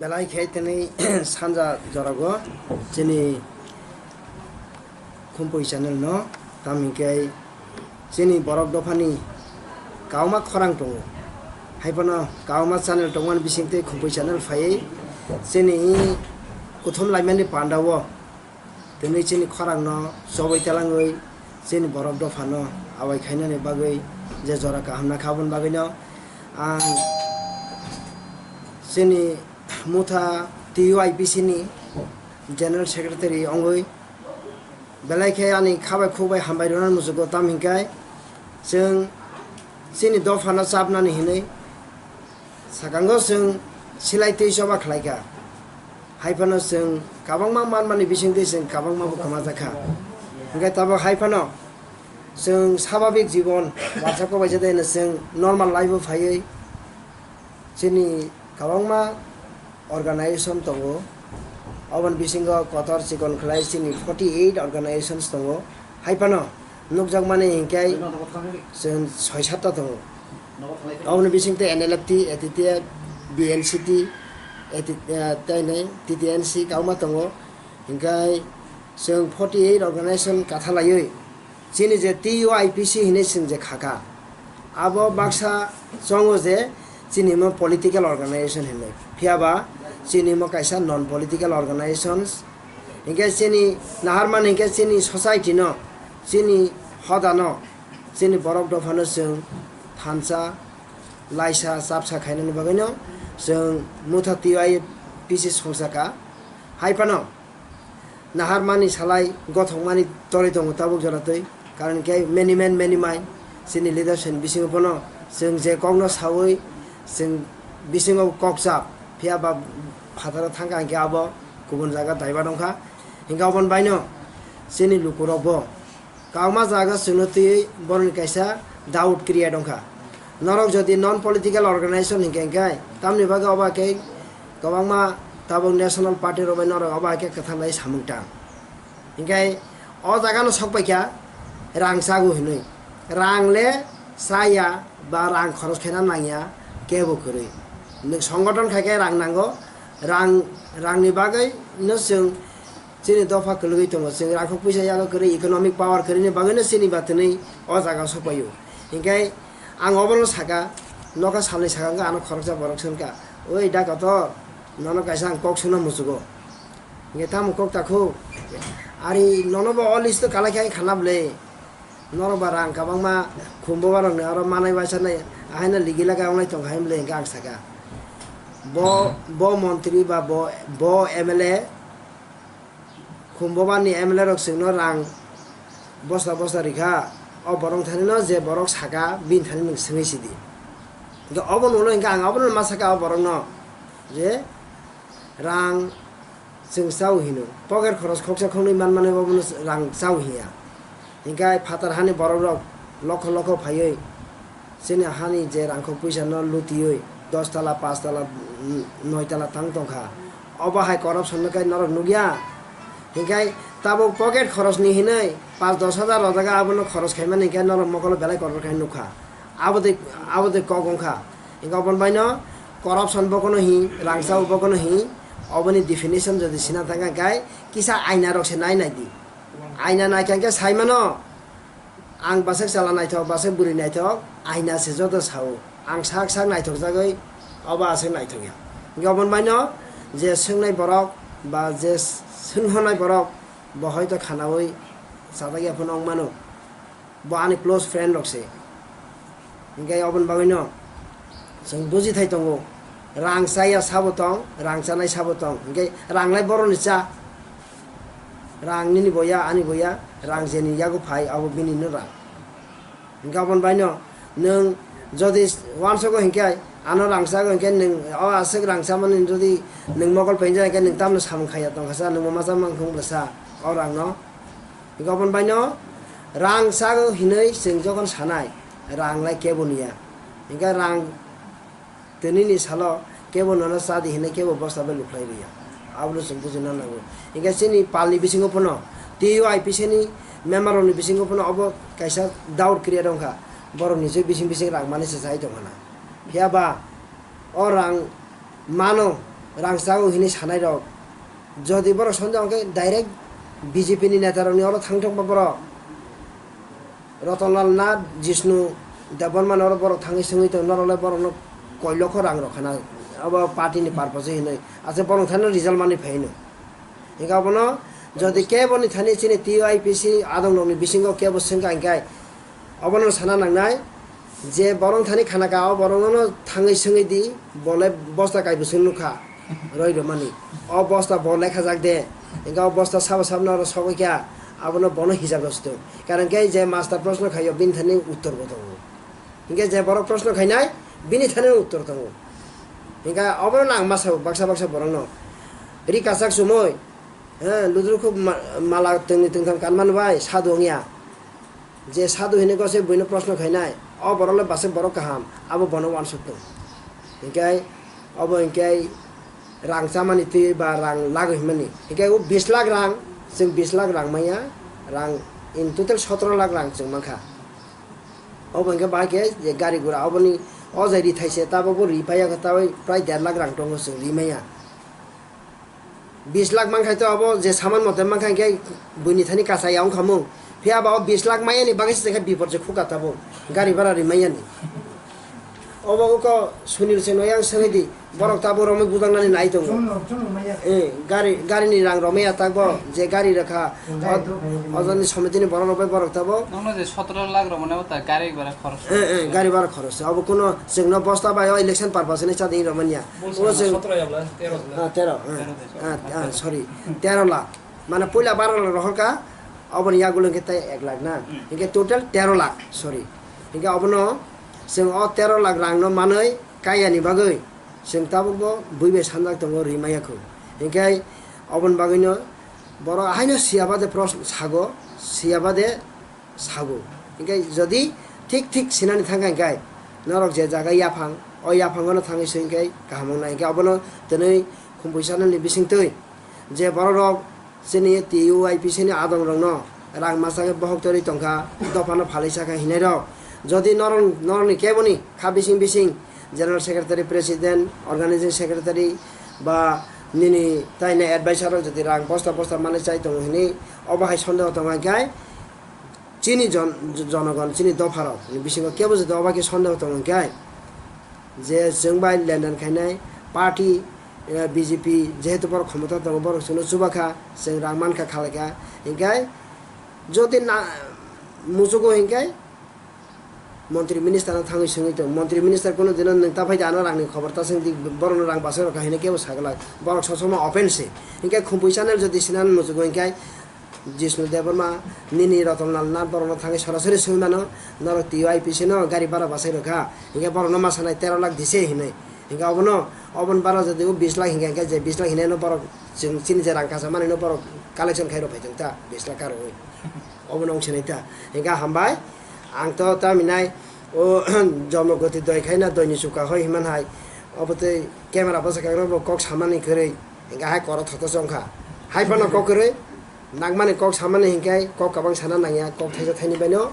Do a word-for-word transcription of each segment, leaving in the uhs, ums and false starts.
Belai khe tini sanja jorago chini Khumpui channel no, tam hinkhe chini borok dophani kauma khorang tongo. Haiphano kauma channel tongmani bisingtwi Khumpui channel phaiwi chini kuthum laimani pandao tini chini khorangno chobwi talangwi chini borok dophano awai khainani bagwi je jora kaham nakha, aboni bagwino ang chini Motha T U I P C ni General Secretary wngwi belai khe ani kha bai khuk bai hambai rwna muchugo, tam hinkhe chwng chini dophano chapnani hinwi sakango chwng silai twi choba khlaikha. Haiphano chwng kabangma manmani bisingtwi chwng kabangma bo kwmajakha. Hinkhe tabok haiphano chwng sababik jibon wansakma bai jadai hwnwi chwng normal life o phaiwi chini kabangma organization tongo. Oboni bisingo kotor chikon khlai chini forty eight organizations tongo. Haiphano nukjakmani hinkhe chwng soi satta tongo. Oboni bisingtwi N L F T, A T T F, B N C T, A T, eh, tei nei T T N C kauma tongo. Hinkhe chwng forty eight organization kathalaiwi chini je T U I P C hinwi chwng je khakha, abo baksa chongo je chini mo political organization hinwi, phiyaba chini mo kaisa non political organizations. Hinkhe chini naharmani hinkhe chini society no, chini hoda no, chini borok dophano chwng thansa laisa chapsa khainani bagwino chwng Motha T U I P C songchakha. Haiphano naharmani salai gothokmani torwi tongo tabuk joratwi, karon khe many man many mind chini leaders ni bisingo phano chwng je kokno sawi chwng bisingo kokchap, phiyaba phataro thangkha hinkhe abo kubun jaga daibar wngkha. Hinkhe oboni baino chini lukurokbo Kauma jaga chwngno twiwi borokni kaisa doubt create wngkha. Norok jodi non political organization hinkhe, hinkhe tamni bagwi obo hai khe kwbangma tabuk national party rok bai norok obo hai khe kwtharlai samung tang. Hinkhe o jaga no sok paikha rang chago hinwi. Rang le chaya ba rang khoros khaina nangya kebo kwrwi. Nwng songothon khai khe rang nango, rang, rangni bagwi no chwng chini dopha kwlwgwi tongo, chwng rangkhok puisa yago kwrwi, economic power kwrwini bagwino chini batwnwi o jaga sopaio. Hinkhe ang obono saka, nokha salni saka wngkha, ano khoroksa borok se wngkha, "Oi da kotor, nono kaisa ang kok suna muchugo." Hinkhe tamo kok takhuk? Ari nono bo o list o kalai khe khana bwle. Norok ba rang kwbangma khumbo barokni oro manai waisa nai, ahaino ligila khe wnglai tongkha himle hinkhe ang saka. Bo, bo montri ba bo, bo M L A, Khumbobarni M L A rok chwngno rang bosta bosta rikha, o borok thani no je borok saka bini thani nwng swngwi sidi. Hinkhe obono ulo hinkhe ang obono ma saka o borokno je rang chwng chao hino, pocket khoros khoksa khoknwi manmani obono rang chao hiya. Hinkhe phatar hani borok rok lokho lokho phaiwi chini hani je rangkhok puisa no lutiwi dos tala, pas tala, noi tala tang tongkha. Obo hai corruption no khe norok nukya? Hinkhe tabuk pocket khorosni hinwi pas dos hajar rojaga, abono khoros khaimani hinkhe norok mokolo belai kotor khe nukha. Abotwi, abotwi kok wngkha. Hinkhe oboni baino corruption bokono hi, rangchao bokono hi, oboni definition jodi sina thangkha hinkhe kisa aina rok se nai nai di. Aina naikha hinkhe saimano. Ang bwswk chwla naithok, bwswk bwrwi naithok, aina se joto sao. Ang sak sak naithok jagwi obo aswk naithok ya. Hinkhe oboni baino je swngnai borok ba je swnghornai borok bo hoito khanaui chajak ya phano wng mano. Bo ani close friend rok se. Hinkhe oboni bagwino chwng bujithai tongo. Rang chaya sabo tong, rang chanai sabo tong. Hinkhe rang lai borokni cha. Rang nini bo ya, ani bo ya, rang jeni yago phai, abo bini no rang. Hinkhe aboni baino nwng jodi uansogo hinkhe ano rang chago hinkhe nwng o aswk rang chamani jodi nwng mokol penjak hinkhe nwng tamno samung khaiya tongkha sa, nwng bo ma chamang thung bwsa o rangno. Hinkhe aboni baino rang chago hinwi chwng jokhon sanai, rang lai kebo niya. Hinkhe rang Tini ni salo kebo nono cha di hinwi kebo bosta bai lukhlai rwya. Abono chwng bujina nango. Hinkhe chini palni bisingo phano T U I P C ni member rokni bisingo phano obo kaisa doubt create wngkha. Borok ni je bising bising rang mani se chai tongkha na. Phiya ba o rang mano, rang chago hinwi sanai rok. Jodi borok sonde hwnkhe direct B J P ni neta rokni oro thang thokma borok. Rotonlal Nath, Jishnu Debbarma ni oro borok thangwi swngwi tong norok le borok no koi lokho rang rok khana abo party ni purpose hinwi. Ase borok thani result manwi phai hino. Hingke abono jodi kebo ni thani chini T U I P C adong rok ni bisingo kebo swngkha hingke abono sana nangnai je borok thani khana ka o borok no thangwi swngwi di bole bosta kai bwswng nukha roi rwmani o bosta bo lekha jak de hingke o bosta sabo sabno oro sogwi kha abono bono hijab rw sutong karon khe je master proshno khaio bini thani uttor bo tongo. Hinkhe je borok proshno khainai, bini thani uttor tongo. Hinkhe obono nang masa baksa baksa borokno. Ri kasak chumui, he, ludru khub ma-, mala tongni tongtham kanmani bai sadhu wngya. Je sadhu hinui gose buino proshno khainai, o borok le bwswk borok kaham, abo bono uansuk tong. Hinkhe obo hinkhe rang chamani twi ba rang lagoi himani. Hinkhe o bish lakh rang, chwng bish lakh rang manya, rang in total sotro lakh rang chwng mankha. Obo hingke bai khe je gari gura oboni o jai ri thaise tabok bo ri paiya khe tabok prai der lakh rang tongo chwng ri manya. Bish lakh mankha to abo je saman mote mankha hingke buini thani kachai ya wngkha mung. Phiya ba o bish lakh maya ni bagwi se khe bipor je khuka tabok gari bhara ri manya ni. Obo wngkha Sunil Chenoyang swngwi di. Borok tabuk romwi bujaknani nai tongo. Chwng rok, chwng rok maya. Eh, gari, gari ni rang romwi atak bo, je gari rwkha, Chwng gari o-, thok khayo ojoni somitini borok rok bai borok tabuk. Nokno je sotro lakh romwi nabo ta gari bara khorch. Eh, eh, gari bara khorch. Abo kuno chwngno bosta bai o election purpose ni chading romanya. Bol O sana chwng sotro ya bla, tero bla. Ah, tero, ah. Tero de. Ah, ah, sorry. Tero lakh. Mane puila baro lakh rohorka, oboni yagulo hingke tai ek lakh na. Hmm. Hingke total tero lakh, sorry. Hingke obono chwng o tero lakh rang no manwi kaya ni bagwi chwng tabuk bo bui bai sanjak tongo ri maya kho. Hinkhe oboni bagwino borok ahaino siya bade proshno sago, siya bade sago. Hinkhe jodi thik thik sinani thangkha hinkhe norok je jaga yaphang, o yaphangono thangwi se hinkhe kaham wngnai. Hinkhe obono twnwi khumpuisanani bisingtwi je borok rok Chini T U I P C ni adong rokno rang masa khe bohok torwi tongkha, dophano phalwi sakha hinai rok. Jodi norok, norokni keboni kha bising bising General Secretary, President, Organizing Secretary ba nini taina advisor rok jodi rang bosta bosta manwi chai tongo hinwi obo hai sondeho tongo hinkhe chini jon-, jonogon, chini dopharok ni bisingo kebo jodi obo khe sondeho tongo hinkhe je chwng bai lenden khainai party, eh, B J P jehetu borok khomota tongo, borok chwngno chubakha, chwng rang mankha, khalaikha, hinkhe jodi na muchugo hinkhe montri minister no thangwi swngwi tong, montri minister kunu dino nwng ta phaidi ano rangni khobor ta swngdi, borokno rang bachai rwkha hinwi kebo saglak, borok sob somoi open se, hinkhe Khumpui channel jodi sinani muchugo hinkhe Jishnu Debbarma, nini Rotonlal Nath borokno thangwi sorasori swngwi mano, norok T U I P C no gari bara bachai rwkha, hinkhe borokno ma sanai tero lakh dise hinwi. Hinkhe obono, oboni bara jodi o bish lakh hinkhe, hinkhe je bish lakh hinwi no borok chwng chini je rang kacha manwi no borok collection khai rw phai tong ta, bish lakh karwi. Obono wng sinai ta. Hinkhe hambai, ang to tamo hinai o Jormogoti doi khai na doi ni chuka hoi hinman hai. Obo tei camera bwsakang rok bo kok samani kwrwi, hinkhe hai koro thoto se wngkha. Hai phano kok kwrwi, Nangmani kok samani hinkhe kok kwbang sana nangya, kok thaisa thaini baino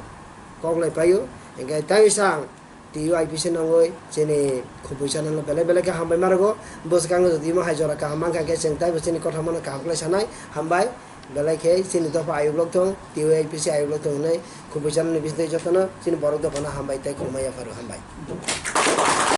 kok lai paio. Hinkhe tei sang T U I P C nangwi chini Khumpui channel no belai belai khe hambai ma rwgo. Bwskango jodi imo hai jora kaham mankha khe chwng taibo chini kothomano kaham khlai sanai. Hambai belai khe chini dopha ayuk lok thung, T U I P C ayuk lok thung hinwi Khumpui channel ni bisingtwi jotono chini borok dophano hambai tei khulumya pharo hambai.